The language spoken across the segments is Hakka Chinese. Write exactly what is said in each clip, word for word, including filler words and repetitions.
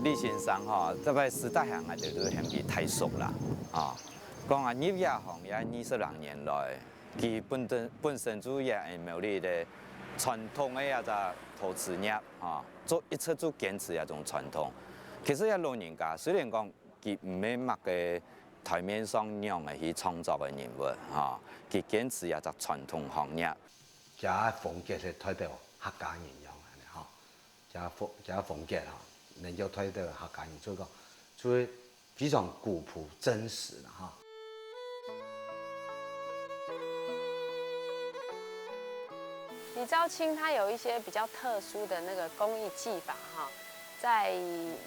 李先生吼，這擺師大行啊，就係喊佢大叔啦，吼。講啊，入這行也二十零年來，佢本身，本身就係苗栗个傳統个這隻陶瓷業，吼，做一直就堅持這種傳統。其實這老人家雖然講佢毋係麼个台面上仰仔去創作个人物，吼，佢堅持這隻傳統行業。佢个風格係代表客家人樣仔吼。 佢个風，佢个風格吼，能夠代表客家人，所以講，所以非常古樸真實啦吼。李昭卿他有一些比较特殊的那个工艺技法哈，在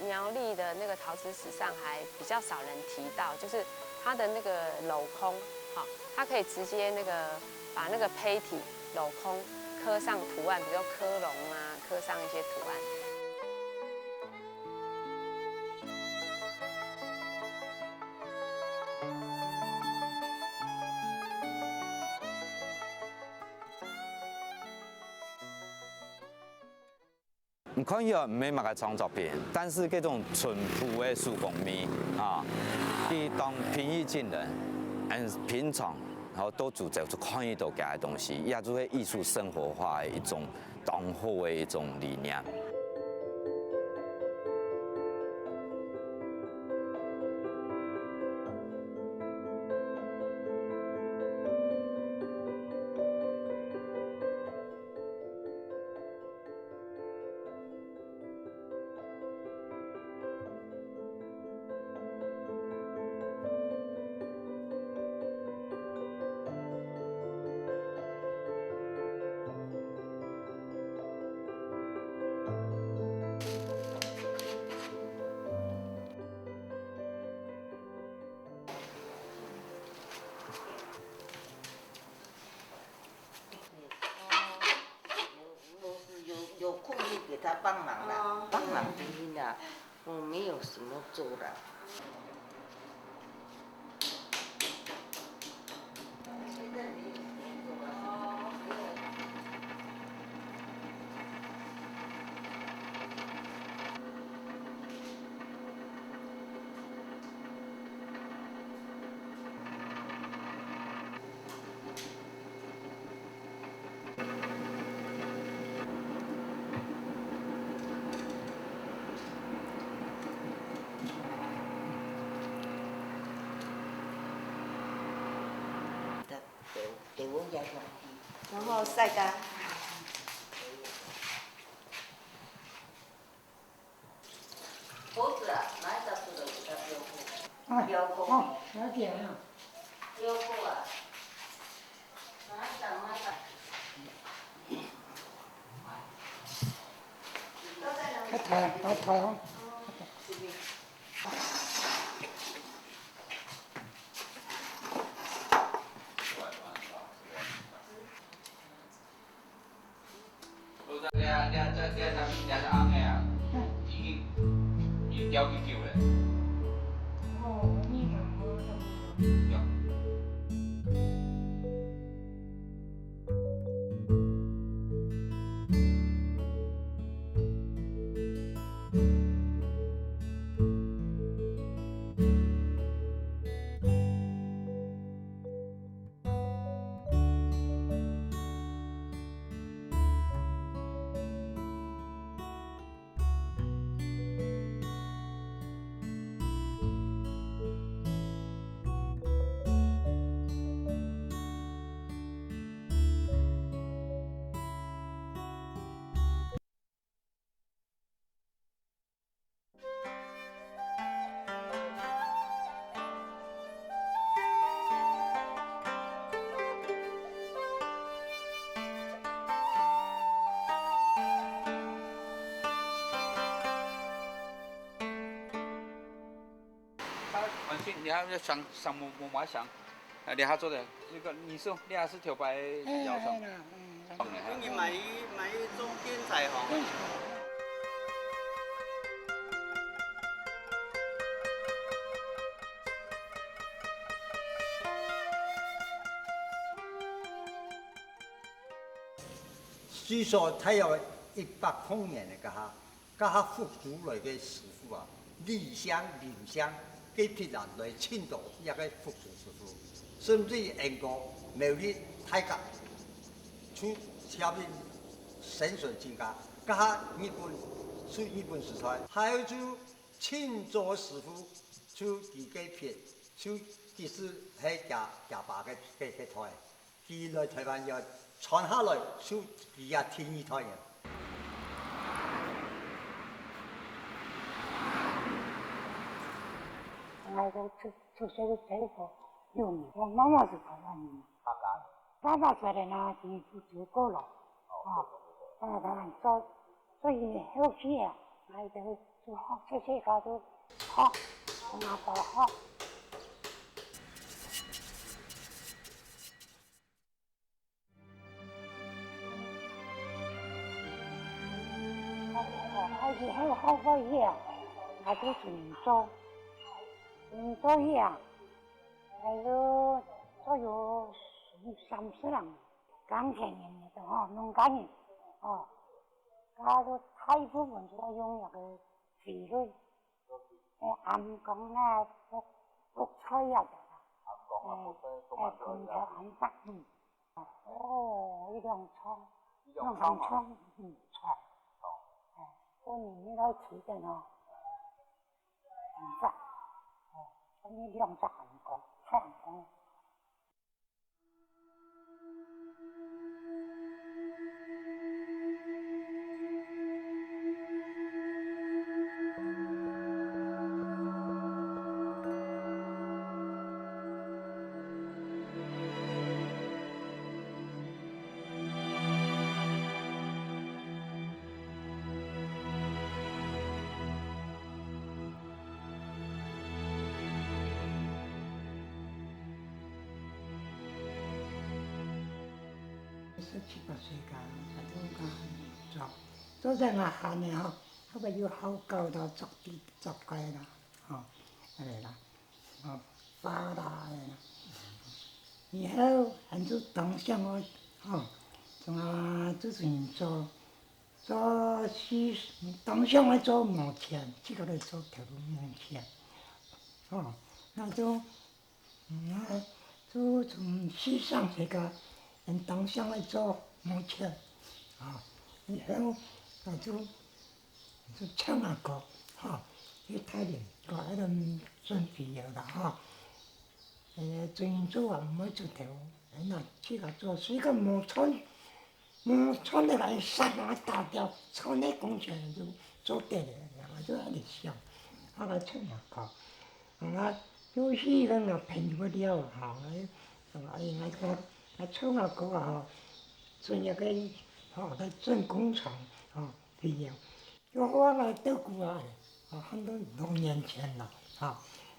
苗栗的那个陶瓷史上还比较少人提到，就是他的那个镂空，哈，他可以直接那个把那个胚体镂空刻上图案，比如说科隆啊，刻上一些图案。 你看佢毋係麼个創作品，但是這種淳樸个手工藝啊，佢當平易近人，很平常，然後到處走就看得到佢个東西，也就係藝術生活化个一種當好个一種理念。 有，有，有空就给他帮忙啦，帮忙而已啦，我没有什么做啦。然后晒干。 猴子啊，哪一只出的比较标高？哎，标高。哦，了解了。标高啊，哪一只，哪一只？太太，太太哦。你還要想，想摸，摸摸想，啊，你還做得，這個，你說，你還是頭擺搖上。哎，哎啦，哎。你買，買中間才好。據說大約一百空年个該下， 該下福州來个師傅啊，李姓、林姓，該批人來請到這个福州師傅，甚至於𫣆哥苗栗大甲，就請人生存增加。該下日本，就日本時代，還有就請做師傅，就佢該批，就其實係厥，厥爸个，个，个代。 佢來臺灣以後，傳下來就佢也第二代人。𠊎个出，出世个地方有名，𠊎媽媽係臺灣人，爸爸在該那地福州過來，哦，在該台灣做，所以後期啊，𠊎就，就學，細細个就學，同阿婆學。 開始好，好个以後，𠊎就自家做，自家做以後，𠊎就做有三十零年，耕田人个吼，農家人，吼，佢就大部分就用該个肥料， 誒，醃缸啊，覆，覆菜啊，對啦。醃缸啊，覆菜，哎，哎，空調醃缸，嗯。哦，一兩床，一兩床啊。兩三床，嗯，床。哦。哎，過年你來起的哦。醃缸，哦，所以兩隻醃缸，大醃缸。 十七八歲个，𠊎就開始做，做在𠊎閒个吼，後尾又好搞到做地，做該啦，吼，恁呢啦，吼，花啦，恁呢啦。以後還就當想愛，吼，從啊，就自家做，做事，當想愛做無錢，自家來做頭路無錢，吼，該就 嗯，就從世上這个，人當想愛做無錢，啊，以後，啊，就，就請阿哥，吼，去大連，搞該種準備了啦，吼。呃，準做啊，毋會出頭，哎，那自家做，所以講無賺， 嗯，賺得來殺馬打鳥，賺个工錢就做得了，𠊎就恁呢想。啊，𠊎請阿哥，啊，又去跟𠊎朋友个尞啊，吼，𠊎，𠊎，𠊎，𠊎請阿哥啊，吼，做一个，吼，在鎮工廠，吼，培養。又好啊，𠊎豆腐啊，吼，很多，多年前了，吼，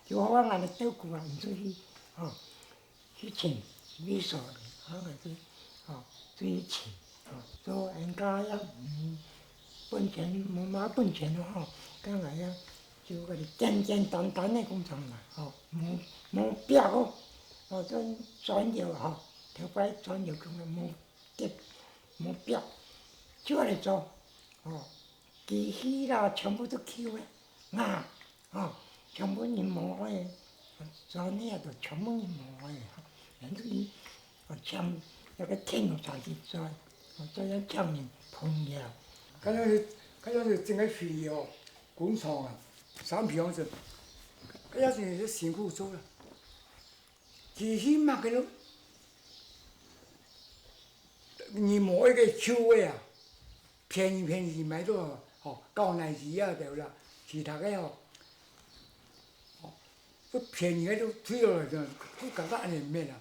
又好啊，𠊎豆腐啊，你出去，吼， 去請，去做，啊，就，吼，就去請，吼，做人家也，嗯，本錢，無麼本錢咯，吼，該𠊎也，就該簡簡單單个工廠嘛，吼，無，無壁哦，吼，做磚窯，吼，頭擺磚窯講个無壁，無壁，就恁呢做，吼。 機器啦，全部都舊个，啊，吼，全部人無愛，磚仔都全部人無愛，吼，人就去，哦，請該个電腦廠去做，哦，做樣請人朋友。該樣是，該樣是整个肥料工廠啊，產品樣子，該樣是辛苦做了。機器嘛，該種，你無一个舊个啊， 便宜便宜買到，吼，交泥子啊，對啦，其他个吼，吼，都便宜个都退落來，就，就感覺恁呢毋免啦。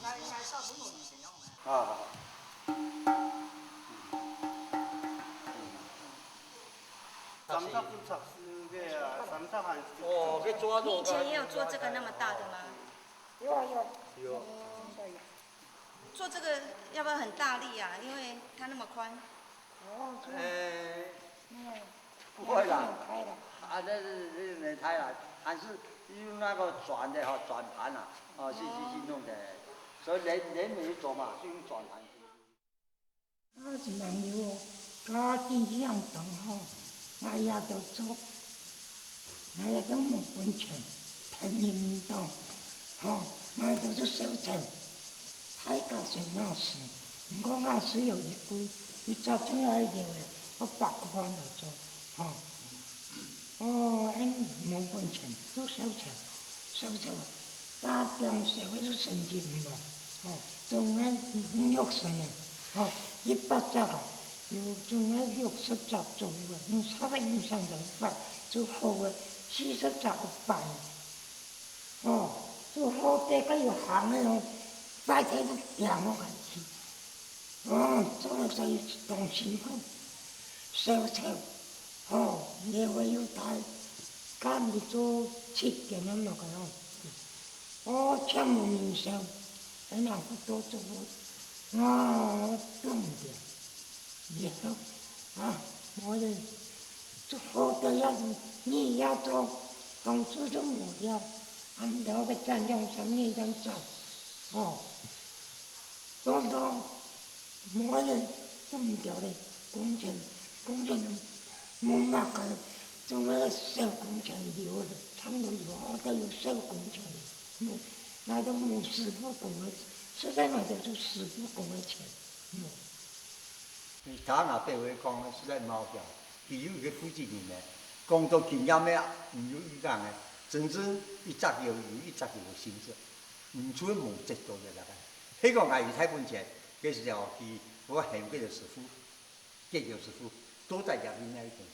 啊，三十分測試个啊，三十還是哦，个抓住。你以前也有做这个那么大的吗？有啊有啊。有。做这个要不要很大力啊？因为它那么宽。哦，这样。哎，嗯，不会啦。很开的。啊，这是，这是轮胎啦，还是用那个转的哈，转盘啦，哦，是，是，是弄的，所以人，人没有走嘛，是用转盘。啊，是人有哦，家己样懂吼，哎呀，都做。 𠊎也都無本錢，聽人毋懂，吼，𠊎都係小錢，大家先鬧事，毋過𠊎係有一句，一隻重要一條个，我百個萬來做，吼。哦，恁無本錢，做小錢，小錢，打點小个就成績毋好，吼，總个五六十个，吼，一百隻啊，有總个六十隻左右个，五十个以上个，一百就好个，四十隻一百个。 哦，做好得个有行个哦，快快个行落去。哦，做个生意當辛苦，燒錢，哦，也會有大，敢去做七點鐘落个哦。哦，全無人燒，哎，那不多做，哦，做毋得。 以後啊，無咧，做好得也是日夜做，當初就無了，暗頭个轉兩三日正走，吼。當當無咧，做毋了咧，工錢，工錢無麼个，做个小工錢有咧，差不多有好得有小工錢咧，無，那都無師傅工个，實在那都是師傅工个錢，無。 你聽若伯會講，實在毋好笑。佢有一個負責人呢，工作經驗个，毋有預感个，真正一隻有，有一隻有性質，毋出無接觸个大概。係講𠊎有大本錢，該時候佢，𠊎喊幾個師傅，幾個師傅，都在這邊那一邊，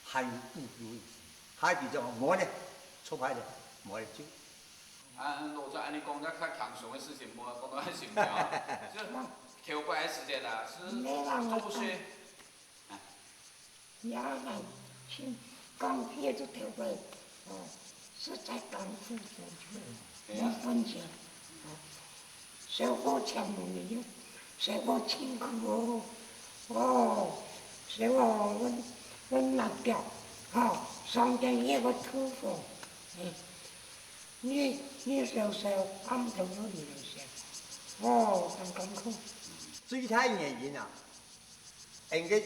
還有補救，還有這種無呢，錯牌的，無呢就 啊，老實恁樣講，這較輕鬆个事情，莫講到恁辛苦啊。就頭擺个時間啊，係做事，也還盡剛畢業就頭擺，哦，實在艱苦，無本錢，哦，燒火錢無人用，燒火辛苦哦，哦，燒哦，阮，阮辣椒，吼，上天也會吐火，哎。 你，你燒燒，暗頭又你來燒，哦，當艱苦。最大原因啊，𠊎个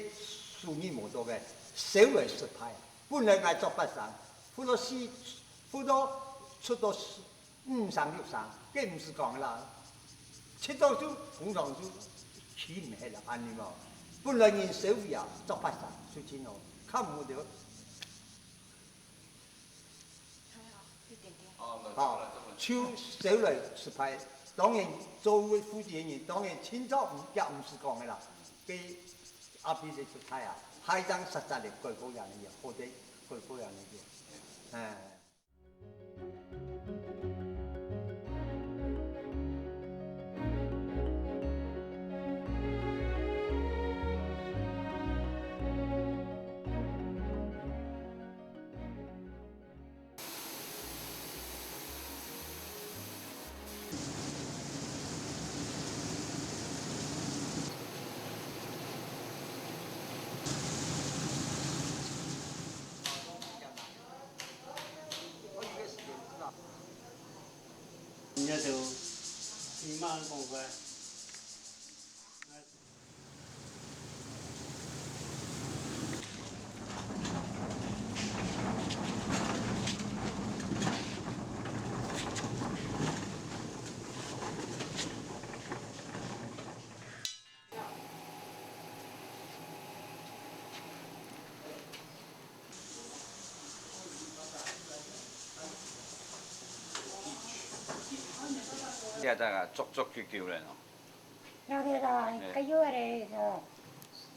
手藝無到个，燒來失敗。本來𠊎做八成，付到四，付到出到四，五成六成，該毋使講啦。七到就通常就起毋起啦，恁樣無。本來人手藝啊，做八成，出錢哦，看毋到。 哦，好，就燒來失敗。當然，作為負責人，當然清楚毋，也毋使講个啦。該阿伯个出差啊，還正實在个改過樣个，好得改過樣个。哎。 人家就，你慢慢讲过来。 這个足足久久了哦。 有个啦，哎。佢有个吼，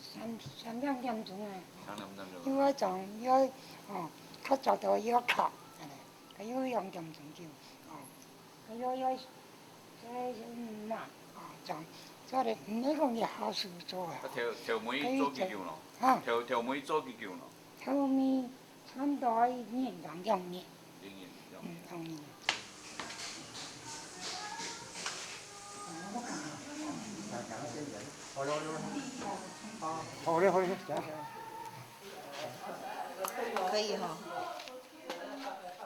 三，三兩點鐘啊。三兩點鐘。因為講要，哦，較早都要烤，佢有兩點鐘久，哦，佢要，要，要，嗯，嘛，啊，做，做得，毋係講你好事做啊。啊，頭，頭尾做幾久咯？可以做。啊。頭，頭尾做幾久咯？頭尾差毋多一年零兩年。一年零兩年。嗯，兩年。好嘞，好嘞，行行。可以吼。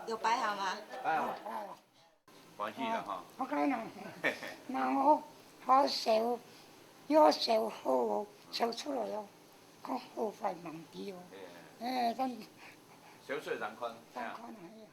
有擺好嗎？擺好。擺好。 歡喜啦，吼。哦，好開啦。然後好燒，要燒好，燒出來哦，看好壞吂知哦。哎，但燒出來正看，正看啊，哎呀。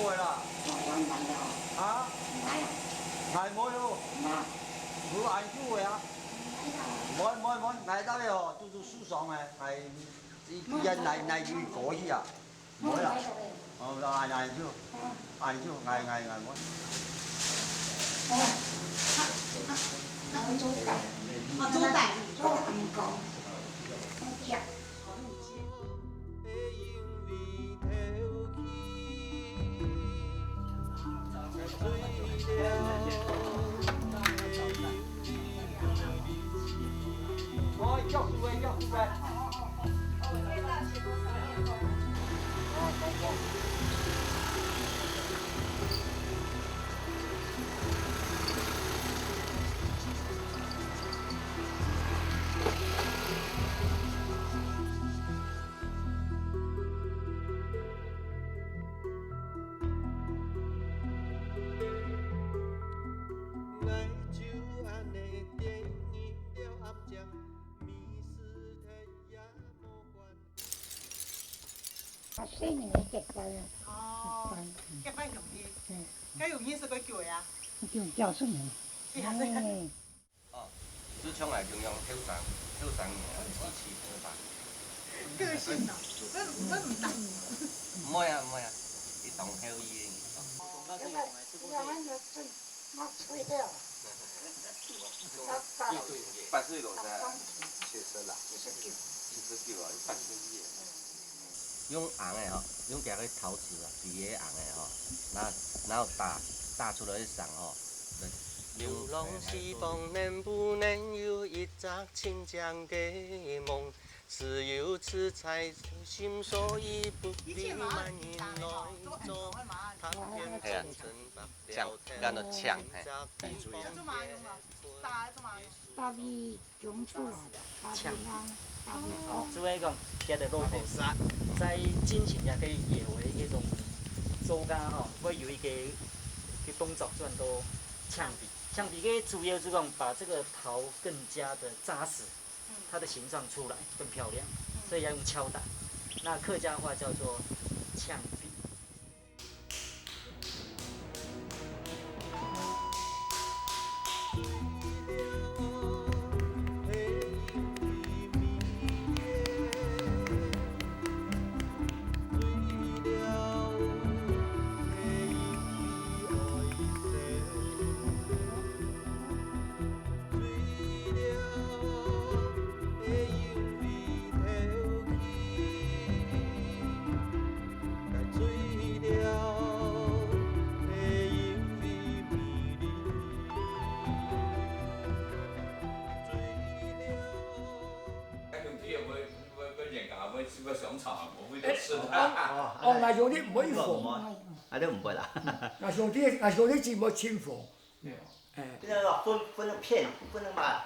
會啦。啊？𠊎無喲。有恁久个啊？無無無，𠊎兜个哦，都係受傷个，𠊎，佢，佢，𠊎，𠊎，𠊎，佢過去啊。 無啦。哦，恁，恁樣就，恁樣就，𠊎，𠊎，𠊎無。啊，細人仔結拜啊。哦，結拜。結拜容易。嗯。該容易係幾久个啊？就教訓人。係啊，係啊。哎。 哦，就像𠊎共樣後生，後生人啊，支持後生。個性啊，這，這毋得。毋會啊，毋會啊，一當好意个人。八歲多少啊？七十啦，七十九啊，八歲个。 用紅个吼，用佢个陶瓷啊，比个紅个吼，然後，然後打，打出來个聲吼，就流浪西方能不能有一隻清淨个夢？只有自在心，所以不必慢人來做。他變成白鳥，像，像那像，嘿。打，打，打。 白米種出來个，白米啊，白米哦。就係講，佢个老頭在進行這個野外該種做工吼，會有一個，一個動作轉到牆壁。牆壁个主要就講把這個陶更加的扎實，它的形狀出來更漂亮，所以要用敲打。那客家話叫做牆壁。个香肠啊，我为了吃它。哦，哦，𠊎兄弟毋會放。啊，都毋會啦。𠊎兄弟，𠊎兄弟姊妹盡放。對啊。哎。那个分，分那个片，分那个嘛，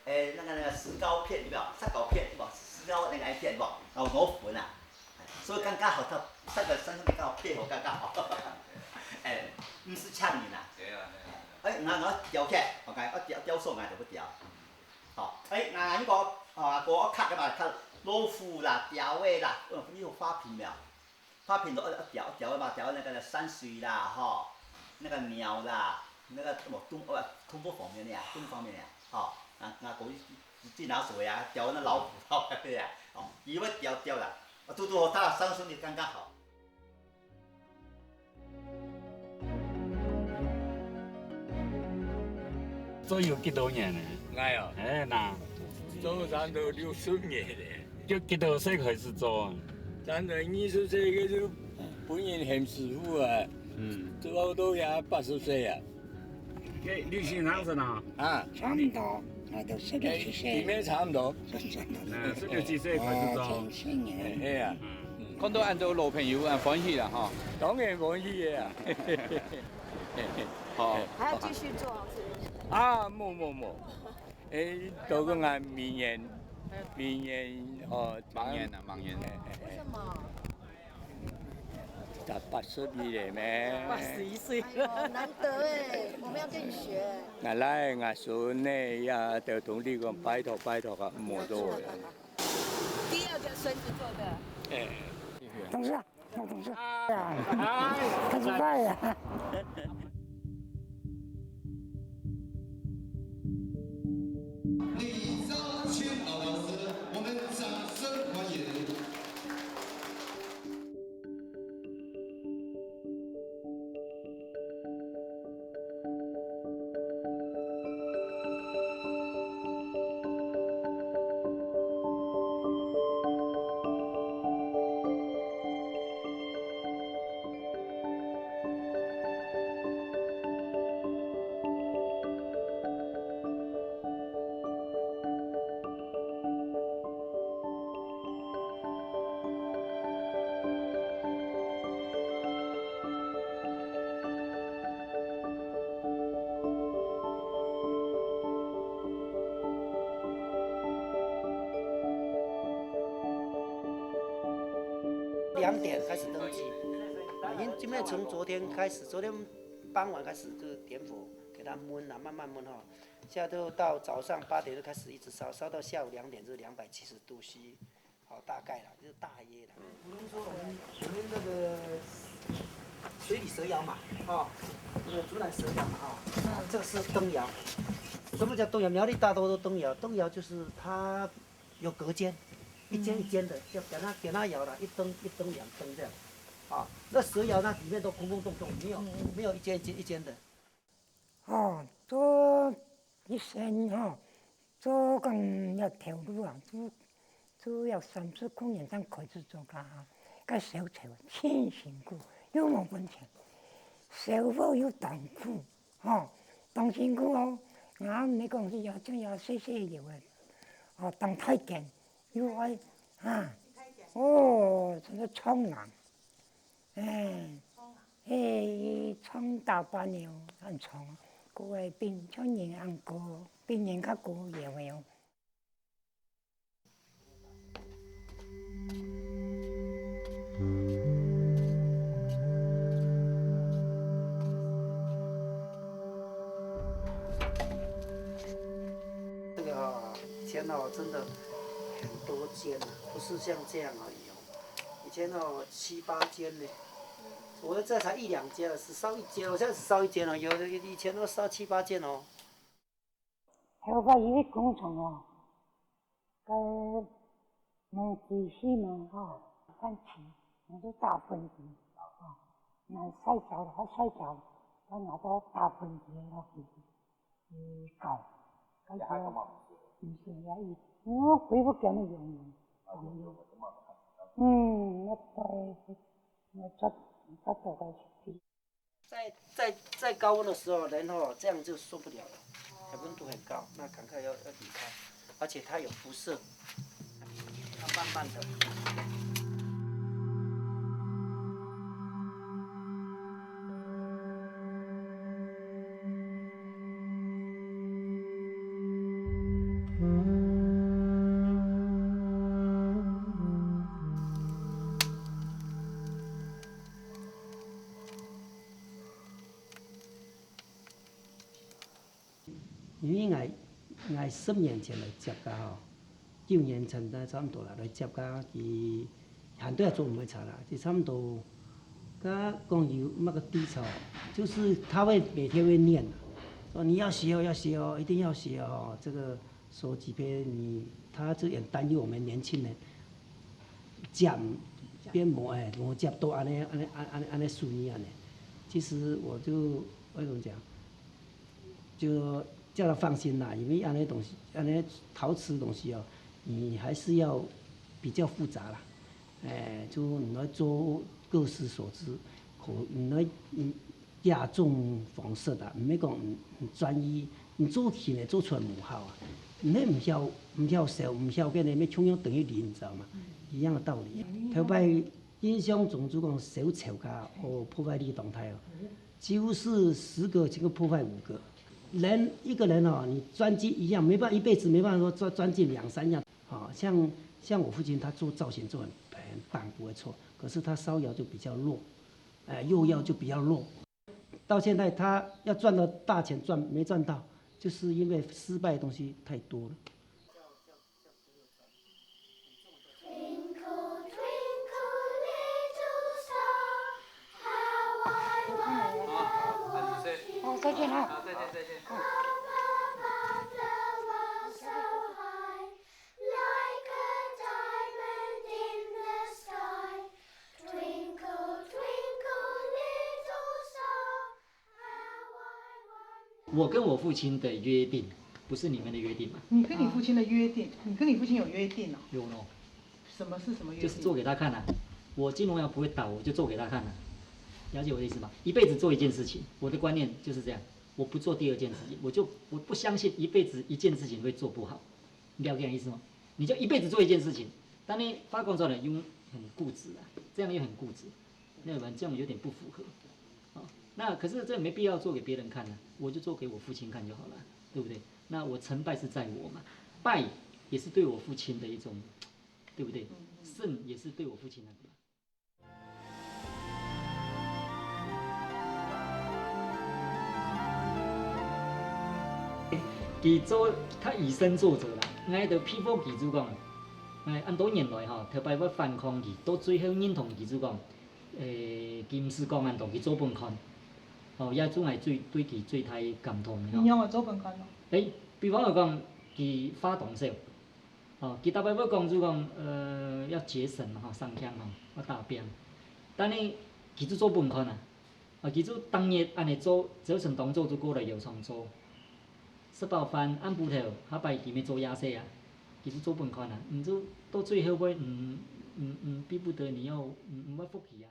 哎，那个，那个石膏片，有没有？石膏片，有没有？石膏那个片，有没有？然后磨粉啊，所以刚刚好，它那个三兄弟刚好配合，刚刚好。哎，毋使搶人啊。對啊，對啊，對啊。哎，然后，然后雕起來，OK，要雕，雕塑啊，就不雕。 好，哎，那如果，啊，我看个嘛，看老虎啦、鳥仔啦，嗯，你有花瓶没有？花瓶都要，要雕，雕个嘛，雕那个山水啦，吼，那个鳥啦，那个什么动，呃，动物方面的呀，动物方面的呀，吼，那，那过去，去拿水啊，雕那老虎，老虎的呀，哦，以为雕，雕啦，啊，嘟嘟好，它上升的刚刚好。 做有幾多年了？𠊎哦，哎，那，做差不多六十年了。就幾多歲開始做啊？差不多二十歲个就分人喊師傅啊，嗯。做到也八十歲啊。該，你先生是哪？啊，差不多，啊，都十六七歲。哎，差不多。嗯，十六七歲開始做。哦，真係呢。哎，哎呀。嗯。看到恁多老朋友，恁歡喜啦，哈。當然歡喜个啊。好。還要繼續做，是不是？啊，無，無，無。哎，都講啊，明年，明年，哦，明年啊，明年。哎，哎，哎。為什麼？ 佢八十一了咩？八十一歲。哎喲，難得哎，我們要跟你學。𠊎倈、𠊎孫呢，也都同你講，拜託，拜託啊，莫做了。第二個孫子做的。哎。董事啊，老董事啊，哎，開始拜呀。 李昭谦老老师，我们掌声欢迎。两点开始登记，啊，因，因为从昨天开始，昨天傍晚开始就是点火，给它焖啊，慢慢焖哈。现在都到早上八点就开始一直烧，烧到下午两点，就是两百七十度C，好，大概啦，就是大约啦。比如说我们，我们那个水里蛇窑嘛，哦，那个竹篮蛇窑嘛，哦，这个是灯窑。什么叫灯窑？苗栗大多都灯窑，灯窑就是它有隔间，一间一间的，叫给它，给它窑了，一灯一灯两灯这样。啊，那蛇窑那里面都空空洞洞，没有，没有一间一间一间的。哦，做一生吼，做工要投入啊，做，做要三十空年才開始做个哈，个小丑真辛苦，又無本錢，小伙又當苦。 吼，當辛苦哦。啊，毋係講係要，就要細細搖个，哦，當太監又愛，啊，哦，真个衝人，哎，哎，衝打扮了，很衝，个个比像人還高，比人較高搖个哦。 这个哈，以前哦，真的很多间啊，不是像这样而已哦。以前哦，七八间呢，我这才一两间了，只烧一间，我现在只烧一间了，有的以前都烧七八间哦。 頭擺有个工廠哦，該，嗯，機器嘛吼，算錢，拿去打粉機，吼，拿曬焦了，還曬焦了，再拿到打粉機落去，去搞，該个，毋係呀，伊，因為恢復間个用用，用用，嗯，那在，那做，做到該去。 在，在，在高温的时候，人哦，这样就受不了了，温度很高，那赶快要，要离开，而且它有辐射，要慢慢的。因為𠊎，𠊎十年前來接佢吼，九年前差毋多啦，來接佢，佢還都係做毋會差啦，就差毋多，佢講有那個低潮，就是他會每天會念啊，說你要學哦，要學哦，一定要學哦，這個手機配你，他就很擔憂我們年輕人，講變無哎，無接到安尼安尼安安安尼順利安尼。其實我就我怎麼講？ 就叫他放心啦，因為安尼東西，安尼陶瓷東西哦，你還是要比較複雜啦。哎，就你要做各式手製，可你要嗯加重方式的，毋係講你專一，你做起來做出來無效啊，你毋曉毋曉燒，毋曉个呢，要共樣等於零，你知道嗎？一樣的道理啊。頭擺印象中就講燒臭个哦，破壞力當大哦。 幾乎是十個就破壞五個。人一個人哦，你專精一樣，沒辦法一輩子沒辦法說專專精兩三樣。哦，像像我父親他做造型做很很棒，不會錯，可是他燒窯就比較弱，哎，釉窯就比較弱。到現在他要賺到大錢賺沒賺到，就是因為失敗的東西太多了。 Twinkle, twinkle, little star, how I wonder what you 哦，再见啊。好，再见，再见。 Up above the world so high, like a diamond in the sky. Twinkle, twinkle, little star, how I wonder. 我跟我父亲的约定，不是你们的约定吗？你跟你父亲的约定，你跟你父亲有约定哦？有喏，什么是什么约定？就是做给他看啊。我金融要不会倒，我就做给他看啊。了解我的意思吗？一辈子做一件事情，我的观念就是这样，我不做第二件事情，我就我不相信一辈子一件事情会做不好。你了解我的意思吗？你就一辈子做一件事情，但你发工作呢又很固执啊，这样又很固执，那么这样有点不符合。哦，那可是这没必要做给别人看啊，我就做给我父亲看就好了，对不对？那我成败是在我嘛，败也是对我父亲的一种，对不对？胜也是对我父亲那个嘛。 佢做較以身作则啦，𠊎就佩服佢就講，𠊎恁多年來吼，頭擺會反抗佢，到最後認同佢就講，誒，佢毋使講恁多，佢做分看，吼，也就𠊎最對佢最大感動个吼。你仰會做分看咯？誒，比方來講，佢花當少，吼，佢逐擺會講就講，呃，要節省嘛吼，省儉吼，要打拚，但呢，佢就做分看啊。 啊，佢就逐日恁呢做，朝晨當早就過來窯廠做，食飽飯，暗晡頭下擺佢乜做夜市啊，佢就做分看啊，你就到最後會，嗯嗯嗯，逼不得你要，嗯，嗯，會服氣啊。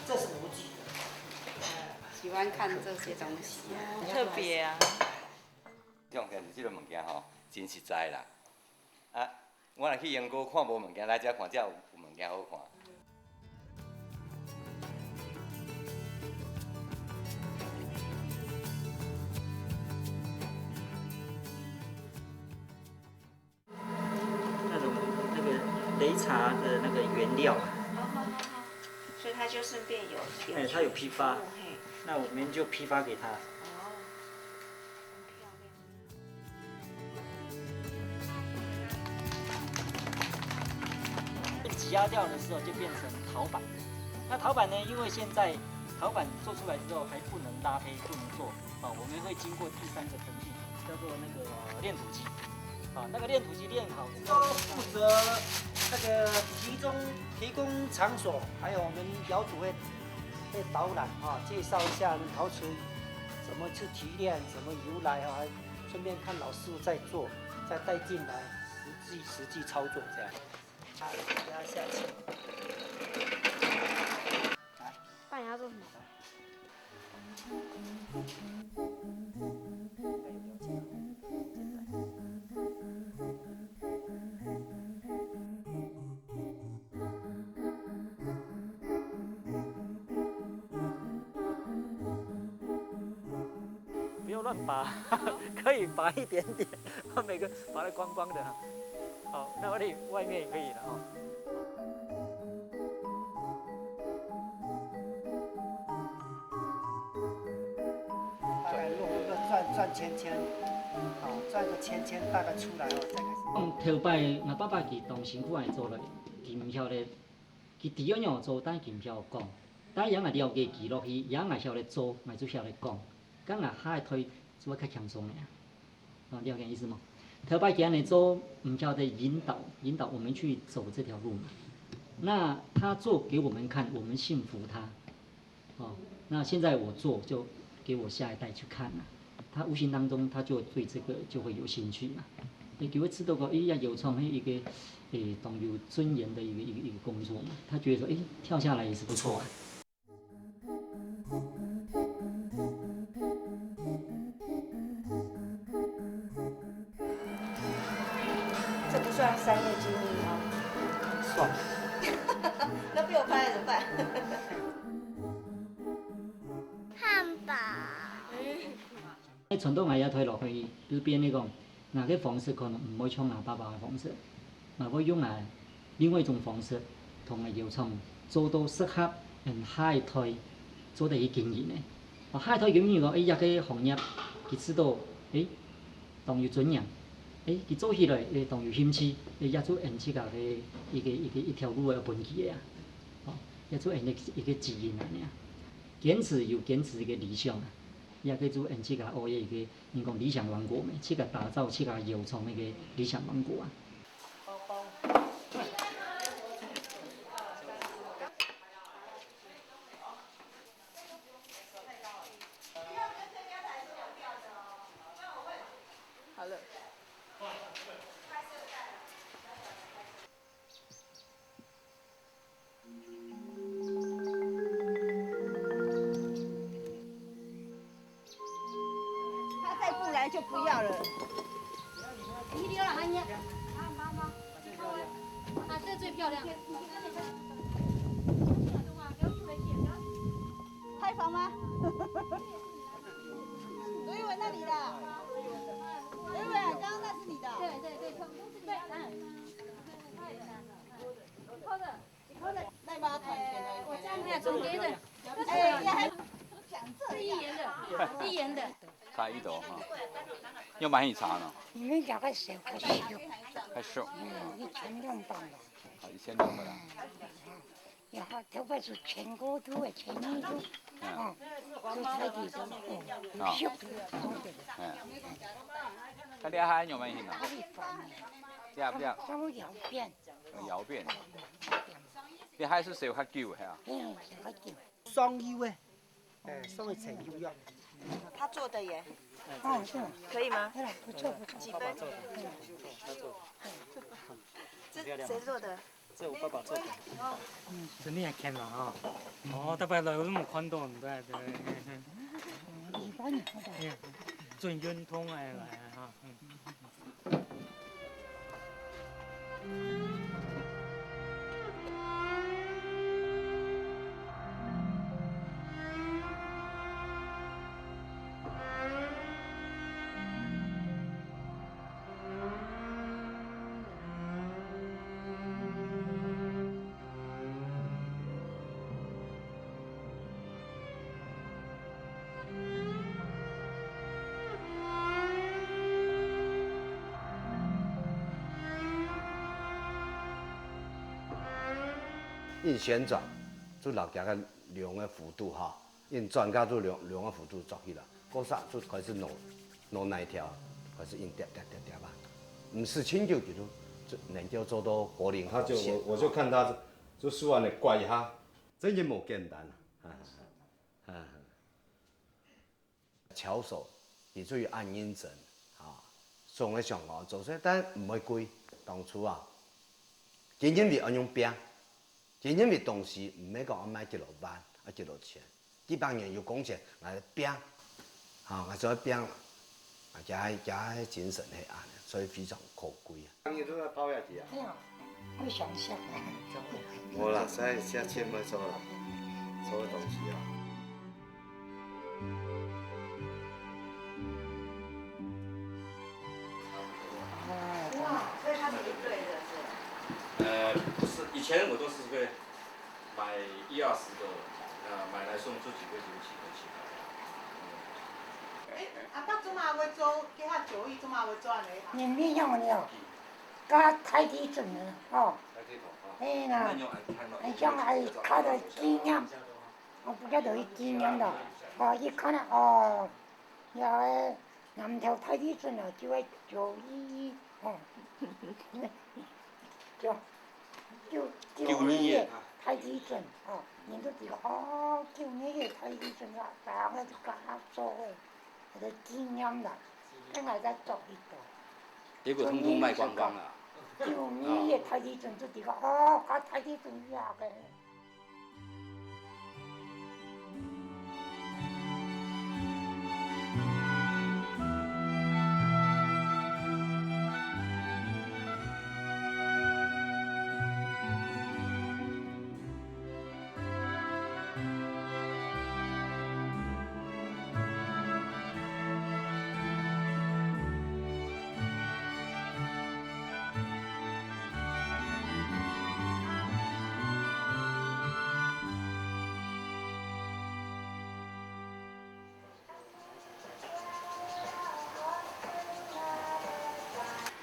这是无锡的。喜欢看这些东西啊。特别啊。这种感觉，这个物件吼，真实在啦。啊，我若去英国看无物件，来遮看才有物件好看。 那种那个擂茶的那个原料啊。所以它就顺便有，哎，它有批发，嘿，那我们就批发给他。哦，挤压掉的时候就变成陶板。那陶板呢，因为现在陶板做出来之后还不能拉坯，不能做，哦，我们会经过第三个程序，叫做那个炼土机。啊，那个炼土机炼好之后，负责那个提供提供场所，还有我们窑主会会导览啊，介绍一下我们陶瓷怎么去提炼，怎么由来啊，还顺便看老师傅在做，再带进来实际实际操作这样。好，不要下去。不然你要做什么？算拔，可以拔一点点，把每个拔得光光的哈。好，那外面外面也可以了哈。大概弄个转转圈圈，好，转个圈圈大概出来哦，再开始。嗯，头擺，𠊎爸爸佢當辛苦來做了，佢毋曉得，佢知愛仰做，但佢毋曉講。但係𠊎了解佢落去，也𠊎曉得做，𠊎就曉得講。該𠊎下一代就會較輕鬆了。啊，了解意思嗎？頭擺佢恁樣做，毋曉得引導，引導我們去走這條路嘛。那他做給我們看，我們信服他。哦，那現在我做就給我下一代去看啊。他無形當中他就對這個就會有興趣嘛。你就會知道講，誒，這窯廠係一個，誒，當有尊嚴的一個，一個，一個工作嘛。他覺得說，誒，跳下來也是不錯啊。這不算商業機密嗎？算。那被我拍了怎麼辦？漢堡。傳統个這代落去，就變成講，𠊎个方式可能毋會像𠊎爸爸个方式，𠊎會用𠊎另外一種方式，同𠊎窯廠做到適合，嗯，下一代做得去經營个。哦，下一代經營講，誒，這個行業，佢知道，誒，當有尊嚴，誒，佢做起來，誒，當有興趣，誒，也做𠊎自家个一個，一個，一條路个分佢个啊。哦，也做𠊎个一個指引恁樣啊。堅持有堅持一個理想啊。 也可以做𠊎自家个一個，人講理想王國咩，自家打造自家窯廠个一個理想王國啊。好了。 他再不來就不要了。你留了，还你。啊，这最漂亮。拍房吗？刘一文那里的。刘一文，刚刚那是你的。对对对，对，嗯。你扣的。 哎呀，中间的，哎呀，还讲这个。是一元的，一元的。差一斗哈。要买很长呢。你们两个手可以用。还熟。嗯，一千两百了。啊，一千两百了。然后头发是全过度的，全一度，嗯。哦，就差点就，嗯，啊。熟的，好的。哎。那你还有没有很长？哪里烦呢？这样，这样。稍微两遍。 哦，窑变。你还係燒較久个啊？嗯，燒較久。双油个，哎，稍微柴油要。他做的耶，哦，是吗？可以吗？哎，不错，不错。几分？这谁做的？这我爸爸做的。嗯，真厉害看了哈。哦，大家来我都没看到，对对。一般人看到。嗯，真运动哎，来哈。嗯。 印旋轉，就摎佢个梁个弧度哈，印轉甲就梁，梁个弧度做起來，該下就開始拿，拿泥條，開始印疊疊疊疊啊。毋使盡久，佢就，就能夠做到柏林好線。他就，我，我就看他就手恁樣拐一下，真个無簡單啊。啊，啊。 巧手，佢就有恁認真，啊，總个想講做出來，但毋會貴。當初啊，佢認為愛用拚，佢認為東西毋係講愛賣幾多萬，愛幾多錢，幾百年有工錢，𠊎拚，啊，𠊎就愛拚，啊，佢个，佢个精神係恁樣，所以非常可貴啊。 當然都要拋下去啊。哎呀，會想像啊。無啦，所以下次會做啦，做个東西啊。不是，以前我都是会买一二十个，呃，买来送自己，会留几个起来。嗯。誒，阿伯做麼會做，該下九一做麼會做恁呢？因為仰呢，佮大地震呢，吼，那這種啊，嘿啦那用來看咯，係像係較个紀念，我不曉得佢紀念咯，吼，佢看啊，哦，了誒，南投大地震啊，就係九一一，吼，九九九二一大地震，吼，人都知講，哦，九二一大地震啊，大家就佮下做誒。 个紀念啦，等下再做一个。結果通通賣光光了。九二一大地震就知講，哦，佮大地震一樣个。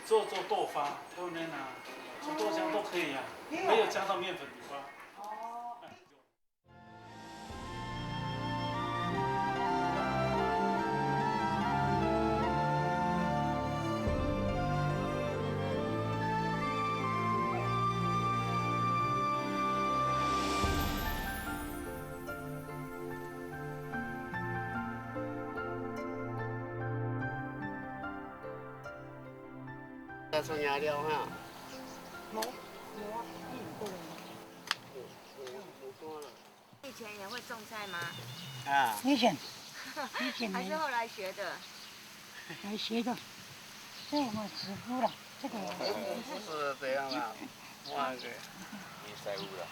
做做豆花，豆奶啊，做豆浆都可以啊，没有加到面粉底下。要出牙料哈。無，無，不多了。以前也会种菜吗？啊，以前，以前没有还是后来学的？来学的，这我师傅了，这个我师傅。不是这样啦，换个。你师傅了。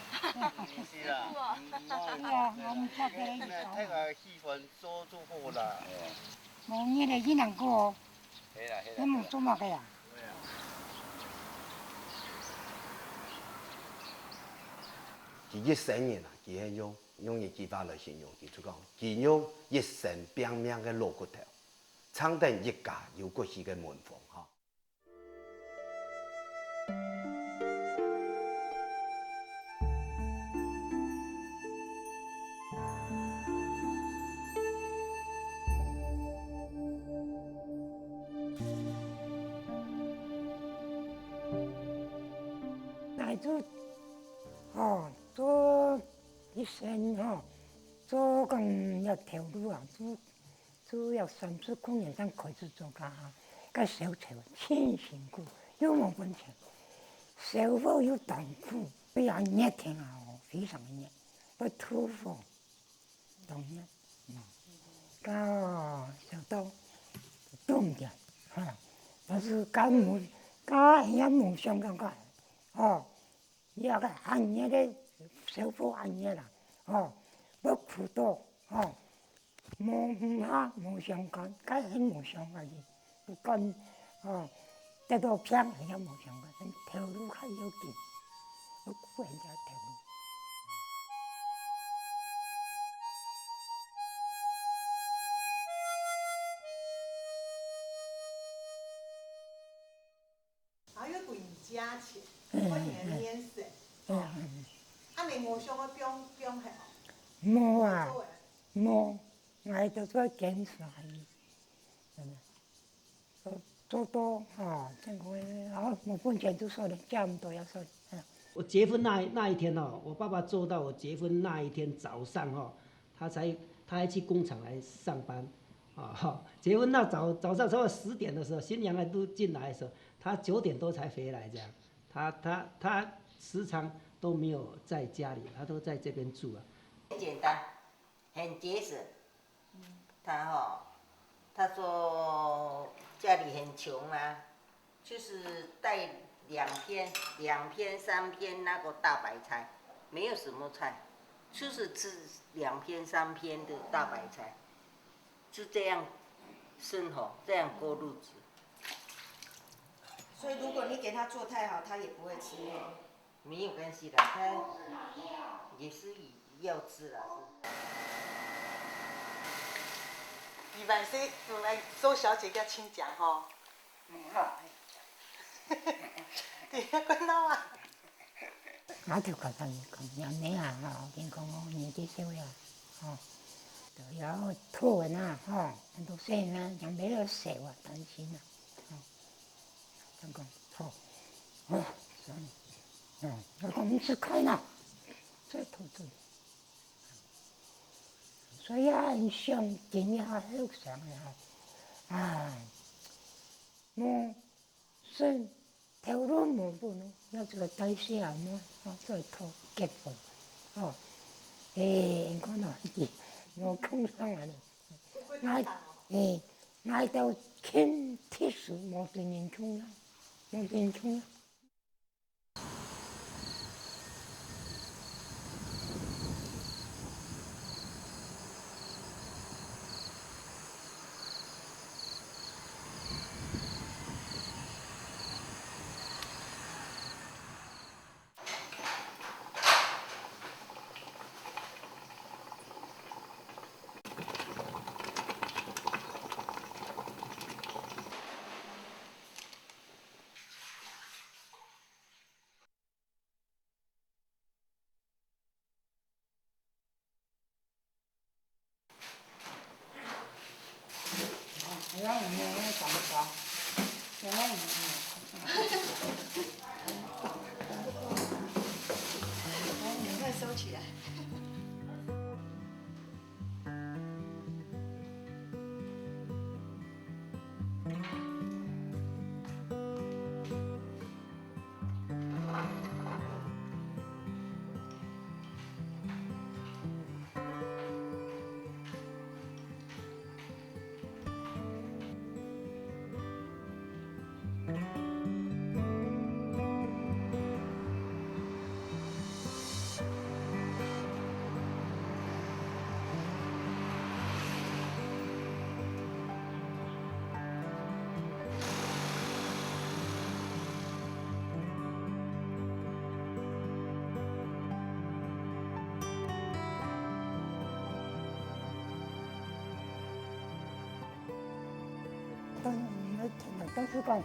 你是啦，对啊，我们家的人那那个气氛做做好了。无你的一两个哦，黑了黑了。那么做么个呀？佢一生人啊，佢係用用一句話來形容，佢就講，佢用一生拚命个老骨頭，撐等一家有骨氣个門風哈。 来做，哦，做一生吼，做工个头路啊，做做了三四个月正开始做个哈，个烧柴真辛苦，又无本钱，烧火又当苦，哎呀，热天啊，非常的热，要吐火。 当然，到小到冬天，哈，但是甲无甲也无相干个，吼，也个行业个生活行业啦，吼，不苦多，吼，无下无相干，甲很无相干个。 不管哦，得到病也无相干，头路较要紧，要顾人家头路。啊，又不用加钱，不用面试，嗯，啊，你无想要放放下，无啊做，诶，无，我都做坚持下去，真的。做做到啊，真个啊，无本钱就算了，借毋到也算了。嗯。我结婚那那一天哦，我爸爸做到我结婚那一天早上哦，他才他还去工厂来上班啊。结婚那早早上差不多十点的时候，新娘还都进来的时候，他九点多才回来这样。他他他时常都没有在家里，他都在这边住啊。很简单，很节省。他哈，他说家里很穷啊，就是带两片、两片、三片那个大白菜，没有什么菜，就是吃两片、三片的大白菜，就这样生活，这样过日子。所以如果你给他做太好，他也不会吃哦。没有关系的，他也是幼稚了，是。你万岁，嗯，周小姐个亲家吼。你看闹啊！我就甲伊讲，阿姆啊，吼，我甲你讲哦，年纪小了，吼，都要托人啊，吼，很多事情啊，讲袂了，谁啊，担心啊，吼。 正讲，好，啊，算了，啊，我讲毋使开啦，再投资。所以啊，你想今日后生个吼，啊，无算头路无路呢，要这个代谢啊，无，啊，再投结婚，吼，诶，你看到伊，无空上来呢。 𠊎，欸，𠊎兜肯特殊，無對人窮啦，無對人窮啦。你快收起来。但，但是讲，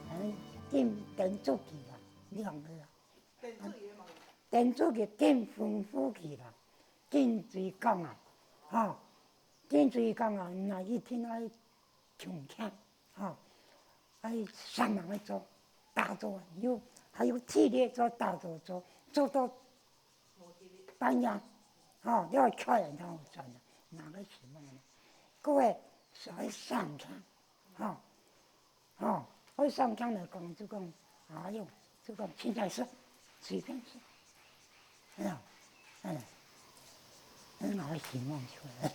哎，紧叮嘱佢啦，兩个啦。叮嘱佢个嘛。叮嘱佢，紧吩咐佢啦，緊追講啊，吼，緊追講啊，那一定愛窮強，吼，愛煞猛个做，打坐，有，還有體力做打坐，做，做到 半夜，吼，你愛開眼睛有轉啊，哪个情況呢？各位，所以上天，吼，吼，我上天來講，就講，哎喲，就講現在是，隨便是，哎呀，哎，哎，哪个情況出來？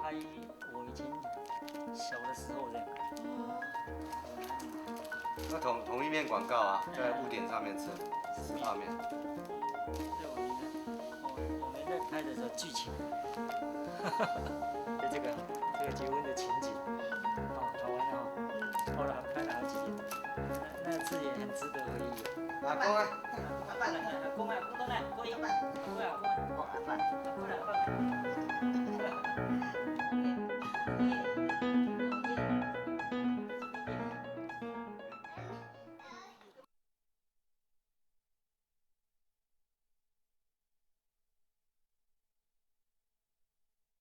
拍我以前小的时候的。那同，同一面广告啊，在屋顶上面吃，吃泡面。对，我们在，我们，我们在拍的时候剧情，就这个，这个结婚的情景，哦，好玩的哦。后来拍了好几遍，那，那次也很值得回忆。阿公啊，阿公啊，阿公啊，阿公啊，阿公啊，阿公啊，阿公啊。